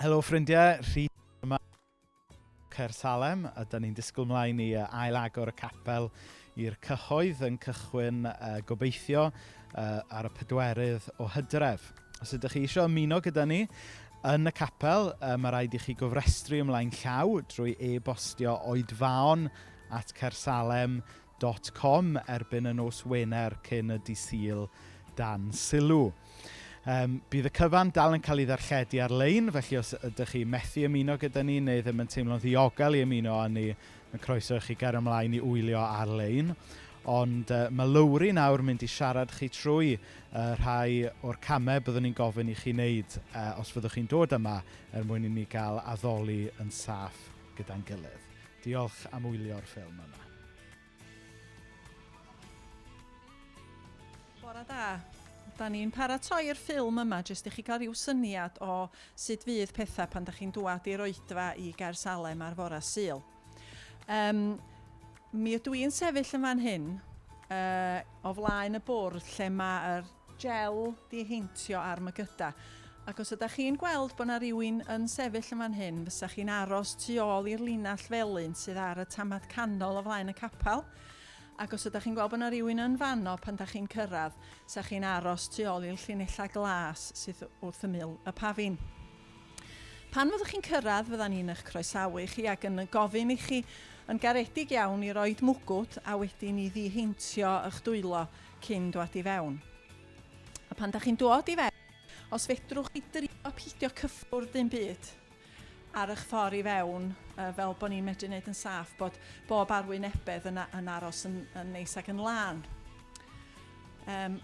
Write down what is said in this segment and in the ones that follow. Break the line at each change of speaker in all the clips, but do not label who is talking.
Helo ffrindiau, Rhys yma Caersalem, a da ni'n disgwyl mlaen i ail agor y capel i'r cyhoedd yn cychwyn gobeithio ar y pedwerydd o Hydref. Os ydych chi eisiau ymuno gyda ni yn y capel, mae rhaid i chi gofrestru ymlaen llaw drwy e-bostio oedfaon at caersalem.com erbyn y nos Wener cyn y dydd Sul dan sylw. Bydd y cyfan dal yn cael ei ddarlledu ar-lein, felly os ydych chi methu ymuno gyda ni neu ddim yn teimlo'n ddiogel i ymuno â ni, mae croeso i chi gario ymlaen i wylio ar-lein. Ond mae Lowri nawr mynd i siarad chi trwy rhai o'r camau byddwn ni'n gofyn i chi wneud os fyddwch chi'n dod yma er mwyn i ni gael addoli yn saff gyda'n gilydd. Diolch am wylio'r ffilm yma.
Bore da. Da ni'n paratoi'r ffilm yma jyst i chi gael rhyw syniad o sut fydd pethau pan da chi'n dŵad i'r oedfa i Gaersalem ar fore Sul. Um, mi ydw i'n sefyll yn fan hyn uh, o flaen y bwrdd lle mae'r gel diheintio a'r mygydau. Ac os ydych chi'n gweld bod 'na rywun yn sefyll yn fan hyn, fysa chi'n aros tu ôl i'r linell felyn sydd ar y tamad canol o flaen y capel. Ac os ydych chi'n gweld bod 'na rywun yn fanno pan dach chi'n cyrraedd, 'sa chi'n aros tu ôl i'r llinellau glas sydd wrth ymyl y pafin. Pan fyddwch chi'n cyrraedd, fyddan ni'n eich croesawu chi ac yn gofyn i chi yn garedig iawn i roid mwgwd a wedyn i ddiheintio eich dwylo cyn dwad i fewn. A pan da chi'n dod i fewn, os fedrwch chi drio peidio cyffwrdd dim byd ar eich ffordd i fewn, fel bod ni'n medru wneud yn saff, bod bob arwynebedd yn, yn aros yn, yn neis ac yn lân. Um,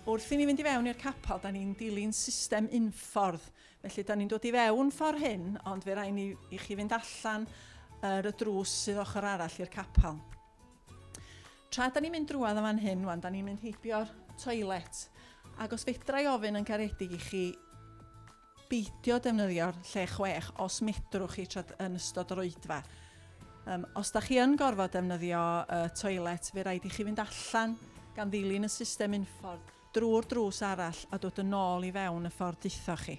wrth i ni fynd i fewn i'r capel, da ni'n dilyn system unffordd. Felly, da ni'n dod i fewn ffordd hyn, ond fe rai ni i chi fynd allan yr y drws sydd ochr arall i'r capel. Tra da ni'n mynd drwadd yn fan hyn wan, da ni'n mynd heibio'r toilet. Ac os fedra i ofyn yn garedig i chi beidio defnyddio'r lle chwech os medrwch chi tra yn ystod yr oedfa. Um, os da chi yn gorfod defnyddio y uh, toilet, fe rhaid i chi fynd allan gan ddilyn y system unffordd drwy'r drws arall a dod yn ôl i fewn y ffordd ditho chi.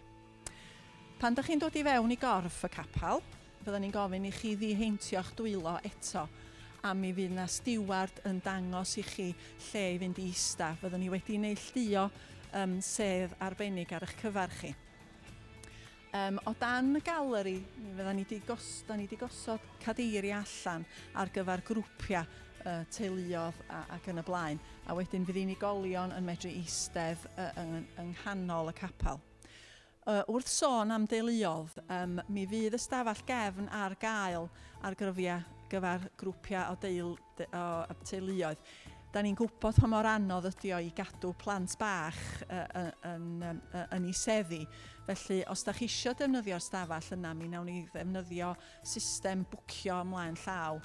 Pan dych chi'n dod i fewn i gorff y capel, fyddan ni'n gofyn i chi ddiheintio'ch dwylo eto, a mi fydd 'na stiward yn dangos i chi lle i fynd i ista. Fyddwn ni wedi neilltuo um, sedd arbennig ar eich cyfer chi. Um, o dan y galeri, mi fyddan ni 'di gos, da ni 'di gosod cadeiriau allan ar gyfer grwpiau uh, teuluodd a, ac yn y blaen. A wedyn fydd unigolion yn medru eistedd uh, yng, yng nghanol y capel. Wrth sôn am deuluodd, yym, mi fydd y stafell gefn ar gael ar gryfiau gyfer grwpiau o deul, o teuluoedd. Da ni'n gwybod pa mor anodd ydy o i gadw plant bach yn, yn, yn ei seddi. Felly, os da chi eisiau defnyddio'r stafell yna, mi wnawn ni ddefnyddio system bwcio ymlaen llaw.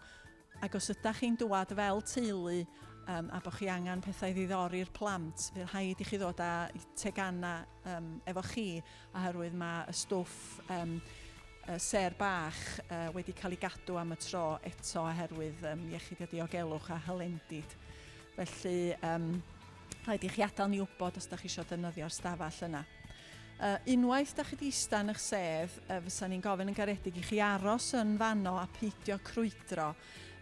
Ac os ydach chi'n dŵad fel teulu um, a bod chi angen pethau i ddiddori'r plant, fydd rhaid i chi ddod â tegannau um, efo chi, oherwydd mae y stwff um, ser bach uh, wedi cael ei gadw am y tro eto oherwydd um, iechyd a diogelwch a hylendid. Felly, um, rhaid i chi adael ni wybod os ydych chi eisiau defnyddio'r stafell yna. Uh, unwaith da chi di ista yn eich sedd, uh, fysa ni'n gofyn yn garedig i chi aros yn fanno a peidio crwydro.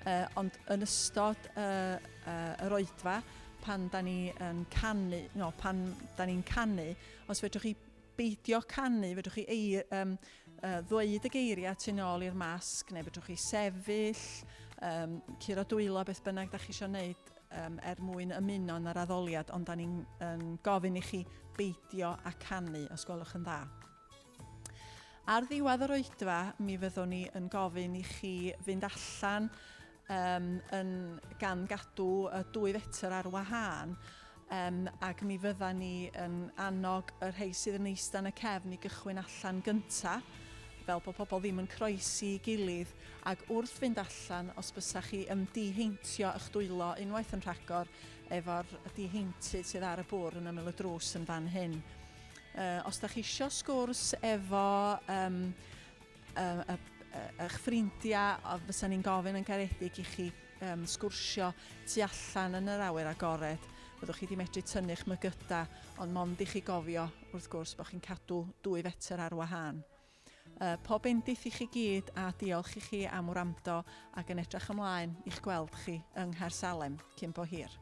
Uh, ond yn ystod uh, uh, yr oedfa, pan da ni yn canu, no, pan da ni'n canu, os fedrwch chi beidio canu, fedrwch chi ei, um, uh, ddweud y geiriau tu nôl i'r masg, neu fedrwch chi sefyll, um, curo dwylo, beth bynnag da chi eisiau gwneud, um, er mwyn ymuno yn yr addoliad, ond da ni'n yn gofyn i chi beidio â canu, os gwelwch yn dda. Ar ddiwedd yr oedfa, mi fyddwn ni yn gofyn i chi fynd allan um, yn, gan gadw y 2 fetr ar wahân, um, ac mi fydda ni yn annog y rhai sydd yn eistedd yn y cefn i gychwyn allan gyntaf, fel bod pobl ddim yn croesi i gilydd, ac wrth fynd allan, os bysa chi yn diheintio eich dwylo unwaith yn rhagor efo'r diheintydd sydd ar y bwrdd yn ymyl y drws yn fan hyn. Uh, os da chi isio sgwrs efo um, uh, uh, eich ffrindiau, fysa ni'n gofyn yn garedig i chi um, sgwrsio tu allan yn yr awyr agored. Byddwch chi wedi medru tynnu'ch mygydau, ond mond i chi gofio, wrth gwrs, bod chi'n cadw 2 fetr ar wahân. Uh, pob bendith i chi gyd a diolch i chi am wrando ac yn edrych ymlaen i'ch gweld chi yng Nghaersalem cyn bo hir.